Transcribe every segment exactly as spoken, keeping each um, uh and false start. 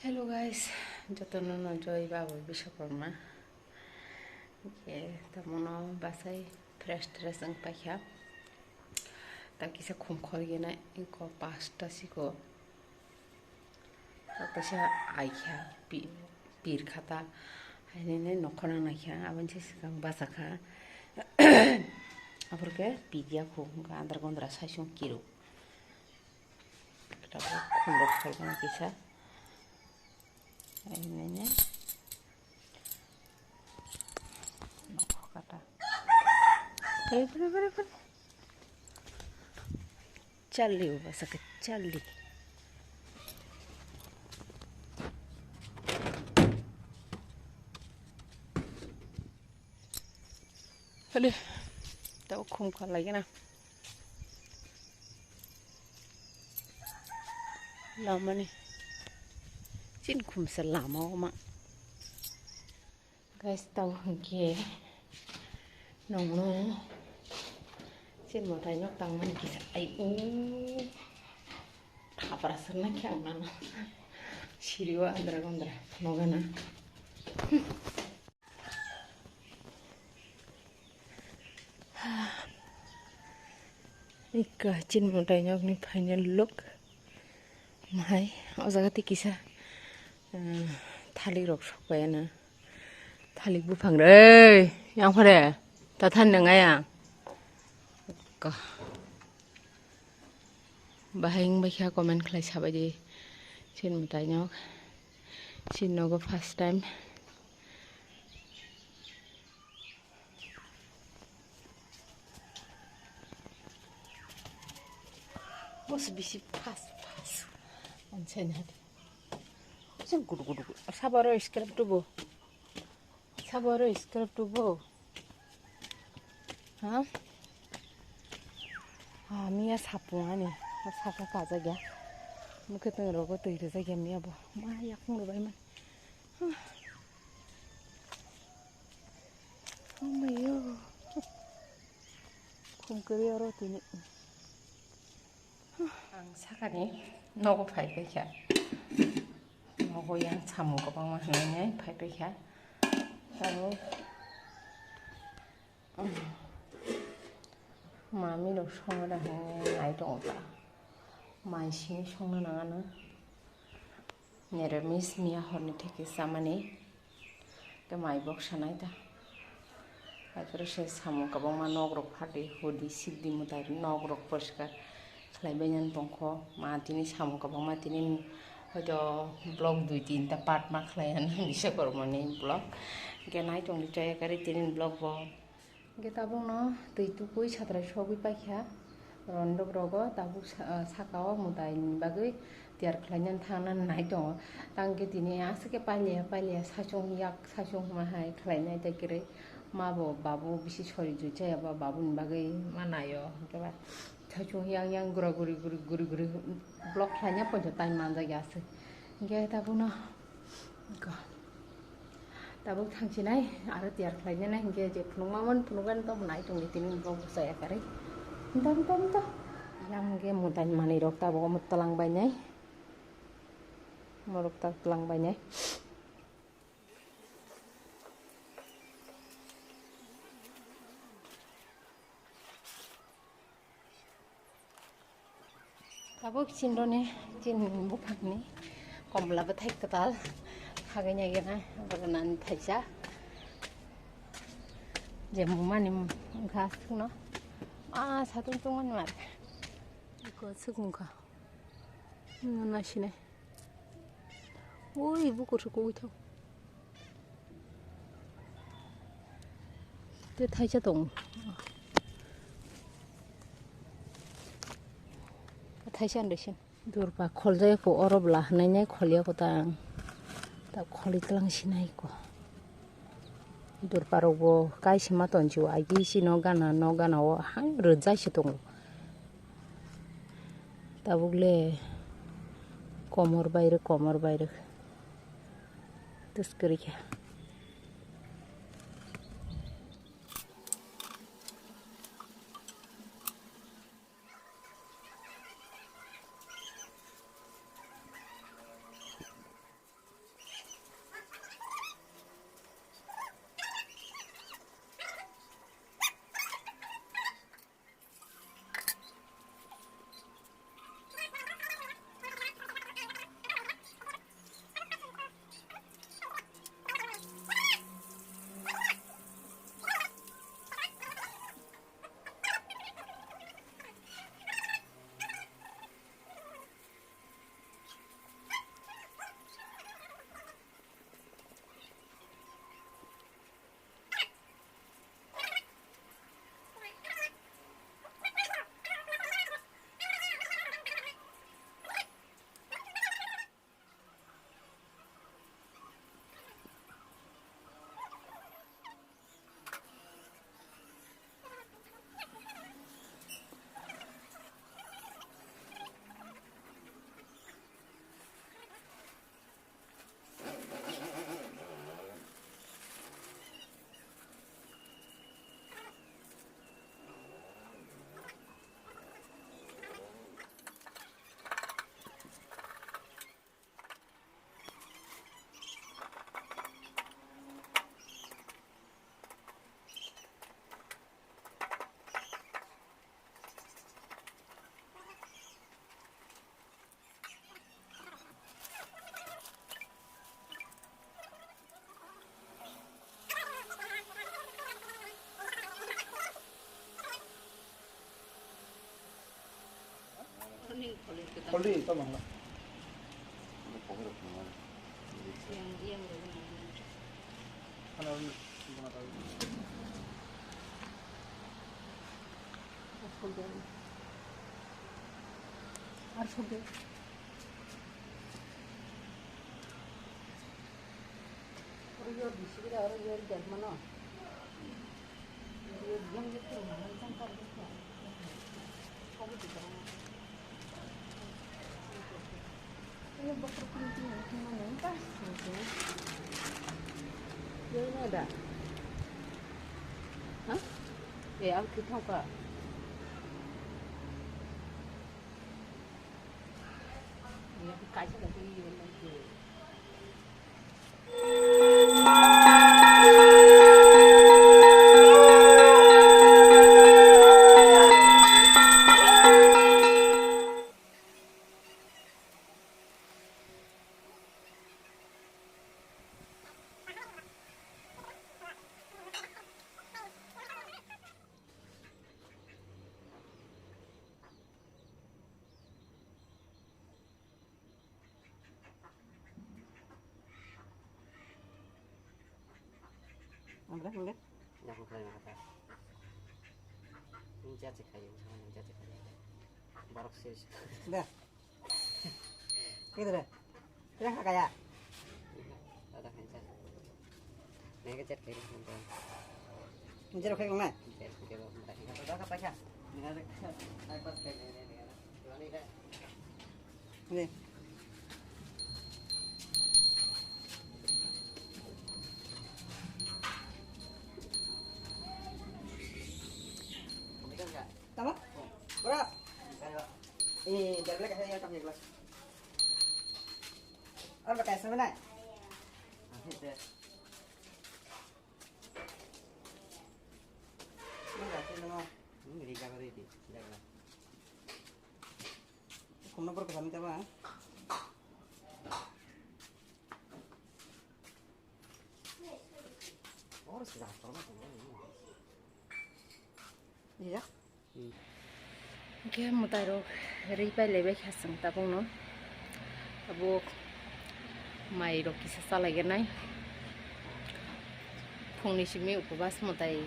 Hello guys, jotono no joy babo Biswakarma. Ke tamono basai fresh dress wng paikha. Ta kisa khum khorgena ingko pasta siko. Ta kisa aikha pi-, pir khata. Hainene nokhorna naikha, aboni se sikang bachakha. Aphurke pigya khu, andra gondra saisung kiru. Tabuk khumrok phalmani kisa. Ainene. Nokho kata. Pare, pare, pare, pare. Charli, uba saka charli. Hale, tau khum kha lagi na. Lamani. Chin khum se lama o ma. Guys, tau hwnkhe nongno chin mwtai nok tangmani kisa ai o. Thapra sirna khe ang nano. Siri o andra gondra phunugana. Ika chin mwtai nokni final look. Mahai, o jaga tei kisa, eh, thalik rok sok pai ano. Thalik buphang rei, yang phare, ta thani nang ya. Ka. Bahai wng bai kha comment khlai sabai di. Chin mwtai nok. Chin nogo first time. Bos bisi fast fast. Ansa ni hati. Bos gudu gudu gudu. Sabaro scrap tubo. Sabaro scrap tubo. Ha? Ah, miya sapung ani. Saka kaja gya. Mukhe tong rogo twi rwja gya miya bo. Ma yakung rwbai man. Omayo. Khum kwrwi oro tini. Ang sakani nogo phai paikha. Nogo yang samung kwbangma hwnwi phai paikha. Aro mami rok songna hwnwi nai tongo ta. Mai simi songna nangano. Niramis miya horni theke chamani. Khe mai bok sanai ta. Haikhe se samung kwbangma nok rok phardi hudi sikdi mwtai nok rok poriskar khlai bainani tongkho. Ma tini samung kwbangma tini hoito vlog dui tinta part ma khlai ano Biswakarmani vlog. Hwnkhe nai tongdi chaya kari tini vlog bo. Hwnkhe tabukno twi tukui satrai sogwi paikha. Rondok rogo tabuk sa-, ah, saka o mwtai ni bagwi tiyar khlainani thangna nai tongo. Tang khe tini aswk khe paliya paliya sachung yak sachung hwnma hai khlainai tai kwrwi. Ma bo babu bisi sori jui chaya ba babu ni bagwi ma naio. Hwnkhe ba sachung yang yang gura guri guri guri guri vlog khlaina poito time manjak ya aswk. Hwnkhe tabukno. Ko. Tabuk thangsinai, aro tiyar khlainai, hwnkhe je phunukmamani phunukgani tongmani tongdi tini bo bwsaya karwi. Nto, nto, nto. Yang hwnkhe mwtai manwi rok tabuk omo twlang bainai. Morok tak twlang bainai. Tabuk chinroni chin buphangni komla bwthai kwtal khagwi nai gana borok nani thaisa je mumani wngkha aswkno a satung tungmani mar iko aswk wngkha nasinai ui bukur se kugui thang. Tei thaisa tongo. Thaisa hinwi sin. Durpa kholjak ya kho, oro bwla hwnwi nai khol ya kho ta ang. Ta kholi tlang sinai kho. Durpa rok bo kaisa ma tonsi o, agi si no gana, no gana o hang rwjai se tongo. Tabuk le komor bai rwk, komor bai rwk. Tus kwrwi kha. Already tamo hwnla. Ar sogwi. Oro yor bisi gida, oro yor jak mano. Yor yang jak tu mana jang kar jak ya. Kau tu jang. Ini bakar kunci yang mana entah. Yor ni ada. Hah? Eh, aku kita apa? Ini kaca lagi yor lagi. Ang dah, ang dah. Yang kau kaya kata. Ninja cek kaya, ninja cek kaya. Barok sih. Dah. Gitu deh. Tidak kaya. Ada ninja. Ninja cek kaya. Ninja kaya mana? Ninja cek kaya. Ninja cek kaya. Ninja cek kaya. Ni. Tama? Bro. Eh, jalan lagi saya tak jelas. Apa kayak sebenarnya? Ini enggak sih, nama? Ini di kamar ini, jalan. Khumna borok kwcham tei ba? Iya. Hwnkhe mwtai rok rwi pai laibai kha chwng tabukno. Tabuk mai rok kisa chalai gwnai. Phungni simi upobas mwtai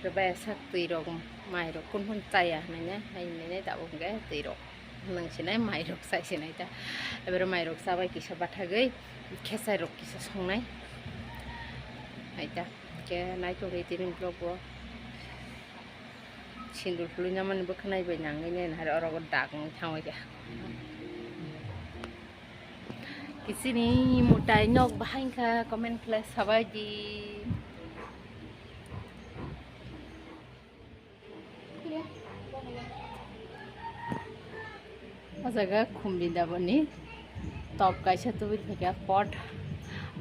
rwbai sak twi rok mai rok kun kun chaya hinwi nai, hai hinwi nai tabuk hwnkhe twi rok nwng sinai mai rok chai sinai ta. Ebero mai rok chabai kisa bathagwi khesai rok kisa songnai hai ta. Hwnkhe naithok tini vlog o sindur phulwi namani bwkha naibai nangwi nai oro dak wng thangwi kha. Kisini mwtai nok bahai wngkha, comment khlai sabai di. O jaga khumbi daboni top kaisa tubui phaikha pot,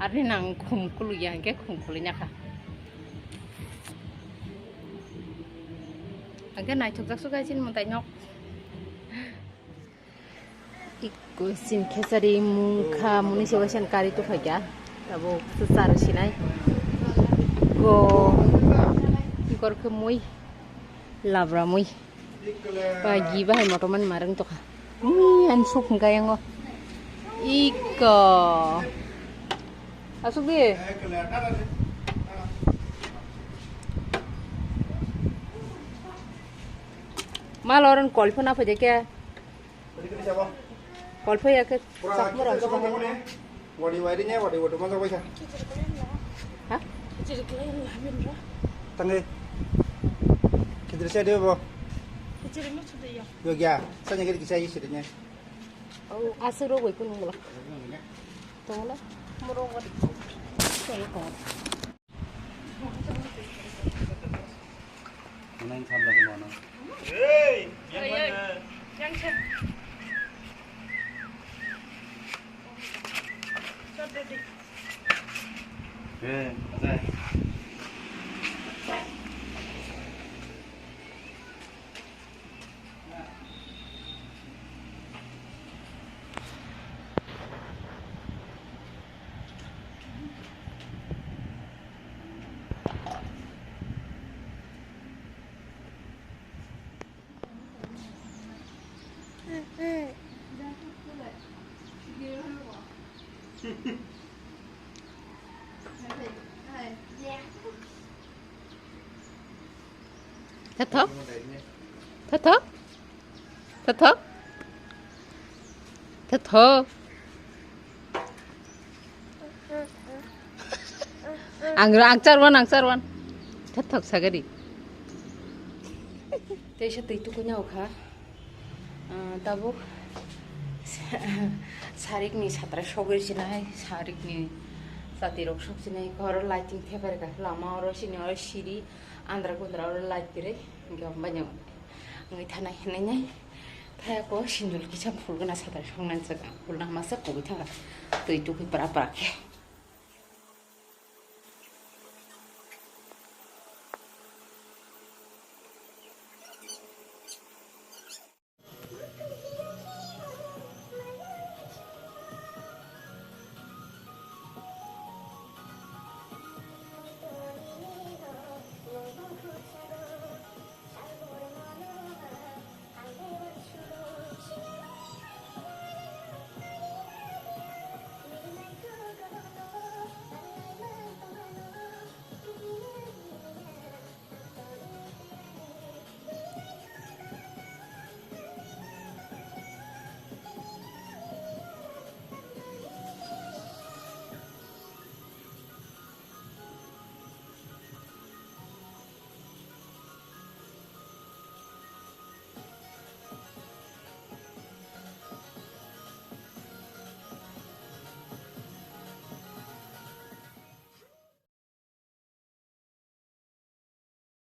arni nang khum kulukya hwnkhe khum kulukya kha. Hwnkhe naithokjak su kaisa mwtai nok. Ikko sin khesari mungkha muni se waisa kari tuphaikha. Tabuk swchar sinai. Go ikor khe mui labra mui. Pagi bahai motoman marang tokha. Mui an suk hwnkha yango. Ikko. Asuk di. Mal oron kol phana phaide khe. Kol phai ya khe chakma rok. Wadi wadi nya, wadi wadi manjak bai kha. Ha? Tangwi. Khichiri se de bo. Khichiri mo chude yo. Yo gya, sa nya gari kisa yi sidi nya. Oh, asuk rok bai kunu mula. Tongla. Moro wadi. Tongla tongla. Mwnai wngkha bwlai bono. Hey, yang mana? Yang cek. Hey, ada. Thathok. Thathok. Thathok. Thathok. Ang, ang charwan, ang charwan. Thathok sagari. Teisa twi tukunya okha. Ah, tabuk sarikni satra sogwi sinai, sarikni chati rok sok sinai, oro lighting theper ka lama oro sini oro siri andra gundra oro light kiri, hingke omo baino wngwi thanai hinui nai. Thaya ko sinjul kisa phul gana satra soknani chwk ang phul na masa kubui thangkha twi tukui pra pra khe.